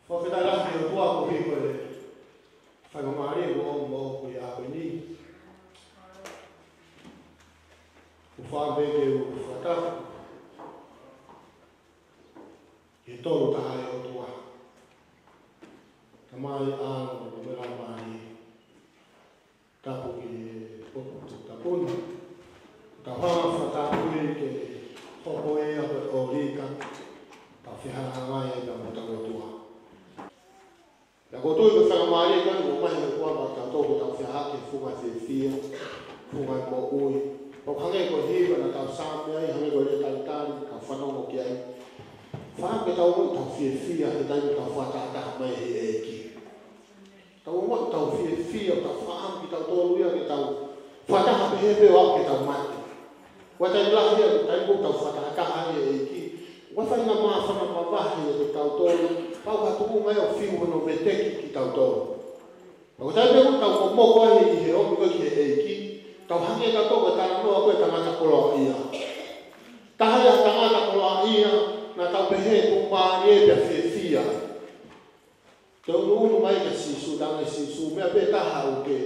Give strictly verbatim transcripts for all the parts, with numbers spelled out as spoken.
Fakafetaʻi lahi ki he ʻOtua koeʻuhi ko e faingamālie kuo ʻomi maʻaku ʻi he ʻaho ko eni. ʻOku ou fakaʻamu pē ke u fakatapu ki he Tolu Tahaʻi ʻOtua, Tamai, ʻAlo mo e Laumālie. Tapu ki he ʻoku tapu na. Tau hanga fakatapu ke hoko ia ko e ʻolika tau fehangahangai ai pea mo hotau ʻOtua. Pea ʻoku ou tui ko e faingamālie ko eni kuo ʻomai ʻe he ʻOtua maʻa kitautolu ke tau feʻaʻaki he funga fiefia, funga moʻui. ʻOku hangē ko e hiva naʻa tau saame ai, hangē ko e lea talitali, tau fanongo ki ai. Fakaʻamu ke tau moʻui tau fiefia he taimi tau fakatahataha mai he ʻEiki. Tau moʻui tau fiefia, tau fakaʻamu kitautolu ia ke tau fakataha pehē pē ʻo aʻu ke tau mate. ʻOku ʻi ai e taimi lahi ia, taimi ʻoku tau fakatahataha ai he ʻEiki, ʻoku ʻi ai e faʻahinga māfana mavahe ia kiate kitautolu, pea ʻoku tuʻunga ia ʻo fiu hono veteki kitautolu. Pea ko e taimi pē ʻoku tau momoko ai ʻi he ʻomi ko ē ki he ʻEiki, tau hangē kitautolu ko e talanoa ko ē ʻa e tangata koloaʻia. Taha ia e tangata koloaʻia, naʻa tau pehē tuʻumālie pea fiefia. Toe ʻunuʻunu mai kia Sīsū, talaange ʻe Sīsū, meʻa pē taha ʻoku ke,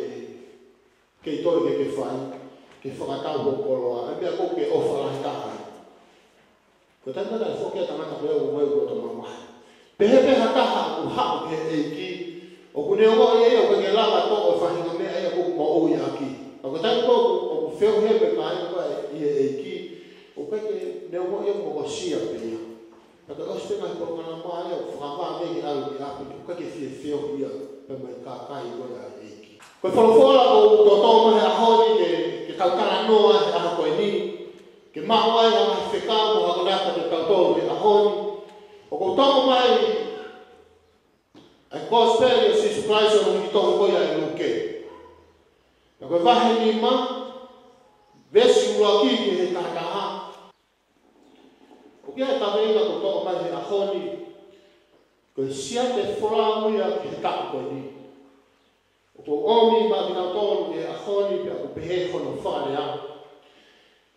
kei toe ke ke fai, ke fakatau hoku koloa, ʻa e meʻa ʻoku ke ʻofa lahi taha ai. Ko e taimi naʻe foki ai e tangata ko ē ʻo ʻomai ʻo loto mamahi. Pehē pē ha taha ʻoku haʻu ki he ʻEiki, ʻoku ne ongoʻi ʻe ia ʻoku ʻikai ke lava ʻo toʻo e faʻahinga meʻa ia ʻoku moʻui ʻaki. Ka ko e taimi ko ē ʻoku, ʻoku feohi ai pē kāinga ko ē ʻi he ʻEiki, ʻoku ʻikai ke ne ongoʻi ʻoku mokosia pē ia. Ka ko e ʻosi pē ngaahi polokalama ia ʻoku fakavā mei he ʻalu ki ʻapi, ʻoku ʻikai ke fie feohi ia pea mo e kakai ko ē ʻa e ʻEiki. Ko e folofola ʻoku ou toʻo mai he ʻaho ni ke, ke tau talanoa he ʻaho ko eni, ke maʻu ai ha ngaahi fekau mo ha akonaki kiate kitautolu he ʻaho ni. ʻOku ou toʻo mai ʻa e Kosipeli ʻo Sīsū Kalaisi ʻi hono hiki tohi ko ia ʻe Luke. Pea ko e vahe nima, veesi ʻuluaki ki he taha taha. ʻOku ʻi ai e kaveinga ʻoku ou toʻo mai he ʻaho ni, ko e siate folau ia ki he taʻu ko eni. ʻOku ou ʻomi maʻa kitautolu he ʻaho ni pea ʻoku pehē hono fakalea: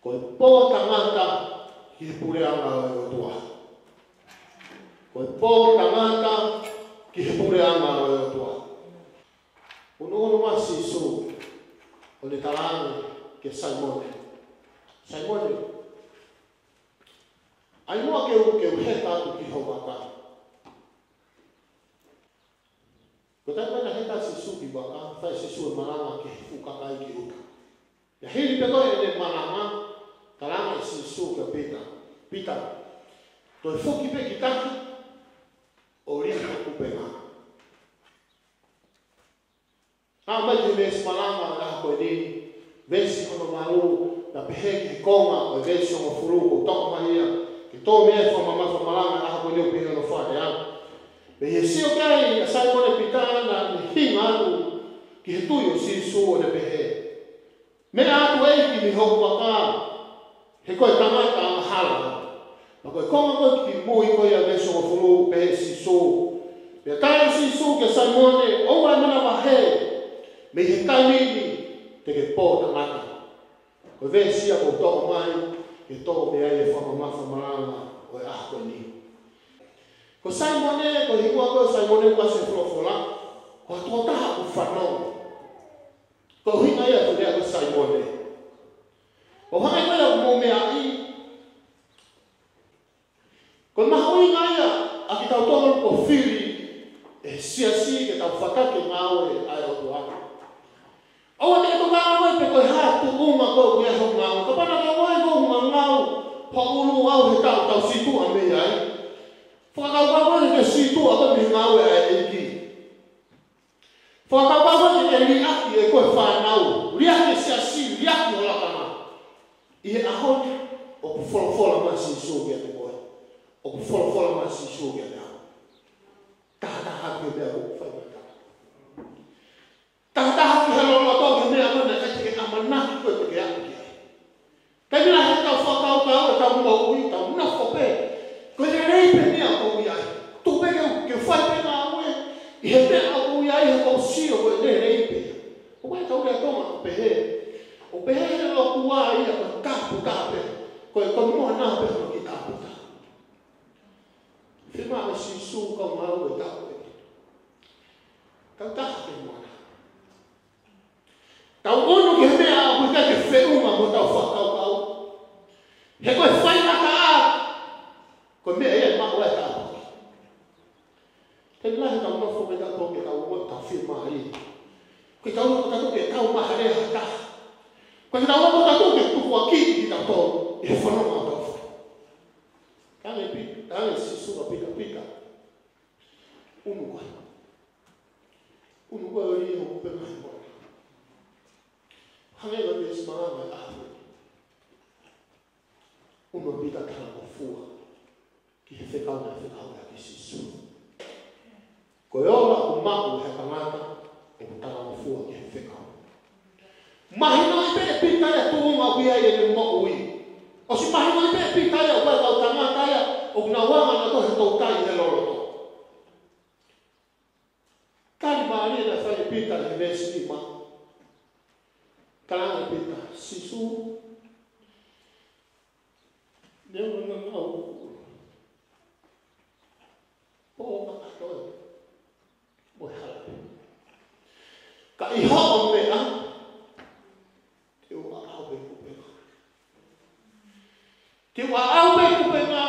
Ko e pō tangata ki he puleʻanga ʻo e ʻOtua. Ko e pō tangata ki he puleʻanga ʻo e ʻOtua. ʻUnuʻunu mai Sīsū ʻo ne talaange kia Saimone: Saimone, ʻai muʻa ke u, ke u heka atu ki ho vaka. Ko e taimi naʻe heka ai Sīsū ki vaka, fai ʻe Sīsū e malanga ki he fuʻu kakai ki ʻuta. Pea hili pē ko ē ʻene malanga, talaange ʻe Sīsū kia Pita: Pita, toe foki pē ki tahi ʻo liʻaki ho kupenga. Aʻu mai ki he veesi malanga ʻo e ʻaho ko eni, veesi hono valu, naʻe pehē ki he konga ʻo e veesi hongofulu, ʻoku ou toʻo mai ia ke tō mei ai e fakamamafa malanga ʻo e ʻaho ko eni, ʻoku pehē hono fakalea: Pea ʻi he sio ki ai ʻa Saimone Pita, naʻa ne hinga atu ki he tui ʻo Sīsū ʻo ne pehē: Meʻa atu ʻEiki mei hoku vaka, he ko e tangata angahala au. Pea ko e konga ko ē kimui ko ia ʻo e veesi hongofulu, pehē ʻe Sīsū: Pea tali ʻe Sīsū kia Saimone, ʻOua ʻe manavahē, mei he taimi ni te ke pō tangata. Ko e veesi ia ʻoku ou toʻo mai ke tō mei ai e fakamamafa malanga ʻo e ʻaho ko eni. Ko Saimone, ko e hingoa ko ē ʻo Saimone ʻoku ʻasi he folofola, ko ha tokotaha ʻoku fanongo. Ko e ʻuhinga ia ʻoku ne lea ko Saimone. ʻO hangē ko ia ʻoku mou meaʻi, ko e mahuʻinga ia ʻa kitautolu ʻoku fili ʻe he siasi ke tau fakataha ki he ngāue ʻa e ʻOtua. ʻOua te ke toki ngāue pe ko e hā e tuʻunga ʻoku ʻi ai hoʻo ngāue. Kapau naʻa ke ngāue ʻo ngāue hoʻo ʻulu ʻo aʻu he taʻu ʻoku tau sītuʻa mei ai, fakakaukau ke ke sītuʻa koe mei he ngāue ʻa e ʻEiki. Fakakaukau ke ke liʻaki ʻe koe fānau, liʻaki e siasi, liʻaki ho lakanga. ʻI he ʻaho ni, ʻoku folofola mai Sīsū kiate koe. ʻOku folofola mai Sīsū kiate au. Tahataha ki he meʻa ʻoku fai mai. Tahataha ki he loloto ki he meʻa ko ē naʻe ʻikai te ke ʻamanaki koe te ke aʻu ki ai. Taimi lahi ʻetau fakakaukau, ʻetau moʻui, ʻetau nofo pē, ko e lelei pē meʻa ʻoku ou ʻi ai. Tuku pē ke, ke fai pē ngāue ʻi he meʻa ʻoku ou ʻi ai, he ʻoku ou sio ko e lelei pē. ʻOku ʻi ai ʻetau lea Tonga ʻoku pehē, ʻoku pehē ʻe he ʻOtua ia ko e tāputa pē. Ko e, ko e moana pē hono kiʻi tāputa. Fiemaʻu ʻe Sīsū kau ngāue ʻi he taʻu ko eni. Tau taha ki he moana. Tau ʻunu ki he meʻa ʻoku ʻikai ke feʻunga mo ʻetau fakakaukau. He ko e faingataʻa, ko e meʻa ia ʻe maʻu ai e tāpuaki. Taimi lahi ʻoku tau nofo pē tautolu ke tau ō ʻo tau fiemālie. ʻOku ʻikai ke tau ō tautolu ke tau mahaʻi ha taha. ʻOku ʻikai ke tau ō tautolu ke tukuakiʻi kitautolu ʻi he fononga ʻoku tau fai. Talaange Pita, talaange Sīsū kia Pita, Pita, ʻunu koe. ʻUnu koe ʻo ʻai hoku kupenga he moana. Hangē ko e veesi malanga ʻo e ʻaho ni. ʻUnu ʻa Pita ʻo talangofua ki he fekau naʻe fekau ʻaki ʻe Sīsū. Ko e ola ʻoku maʻu ʻe he tangata ʻoku talangofua ki he fekau. Mahinoʻi pē ʻe Pita ia e tuʻunga ʻoku ʻi ai ʻene moʻui. ʻOsi mahinoʻi pē ʻe Pita ia ʻoku ʻi ai e kau tangata ia ʻoku nau anga nautolu he toutai he loloto. Tali mālie naʻe fai ʻe Pita he veesi nima. Talaange ʻe Pita, Sīsū, neongo ʻeku ngāue ʻo kakato mo e hala. Ka ʻi hoʻo meʻa, te u ʻaʻau pē kupenga. Te u ʻaʻau pē kupenga.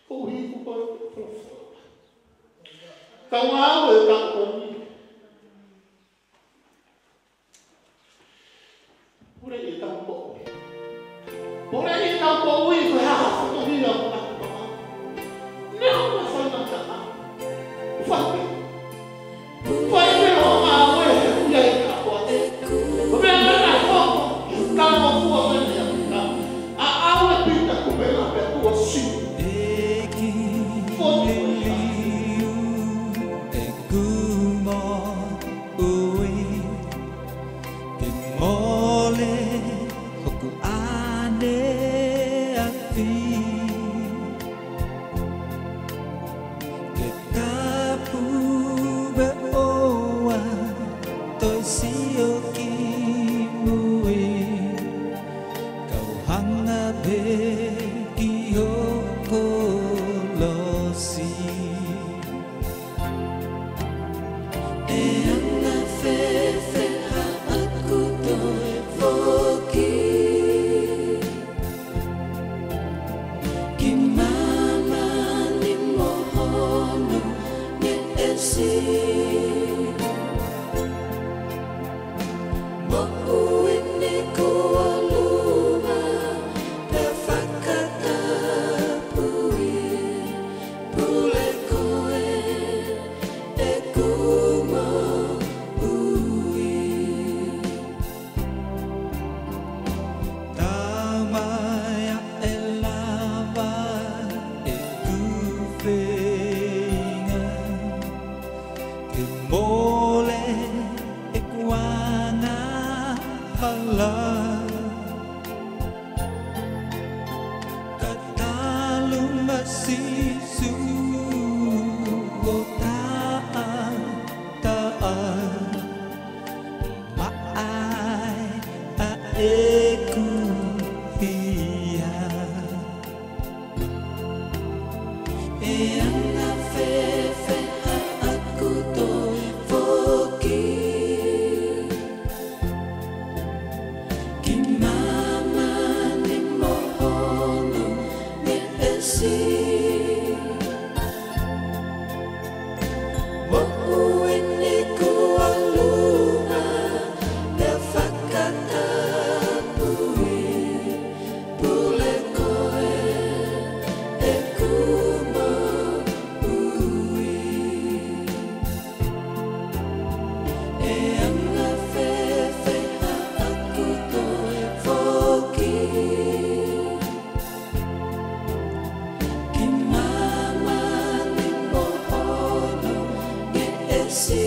Koeʻuhi ko e folofola. Ka u ʻaʻau e kau ko eni. Pule ʻi heʻetau moʻui. Pule ʻi heʻetau moʻui ko e hā ha fatongia ʻoku ʻatu papa. Neongo e faingataʻa. Fai pē. Fai pē hoʻo ngāue he ʻuhi ʻa e kapoate. Ko e meʻa naʻe hoko ʻi he talangofua ko eni ʻa Pita. ʻAʻau ʻe Pita kupenga pea tuʻu ʻo sio. ʻEiki, fotu e liliu ʻeku moʻui. Ke mole hoku ʻaneafi. Ke tapu pē ʻoua toe sio ki mui. Kau hanga pē ki ho kolosi. ʻE anga fēfē haʻaku toe foki ki māmani mo hono ngeʻesi? Moʻui ni kuo luma pea fakatapui. Pule koe ʻeku moʻui. Taumaiā ʻe lava ʻeku feinga ke mole ʻeku angahala. Ka talu mai Sīsū ʻo taʻataʻa, maʻa ʻeku hia. ʻE anga fēfē haʻaku toe foki ki māmani mo hono ngeʻesi? Moʻui ni kuo luma pea fakatapui. Pule koe ʻeku moʻui. ʻE anga fēfē haʻaku toe foki ki māmani mo hono ngeʻesi?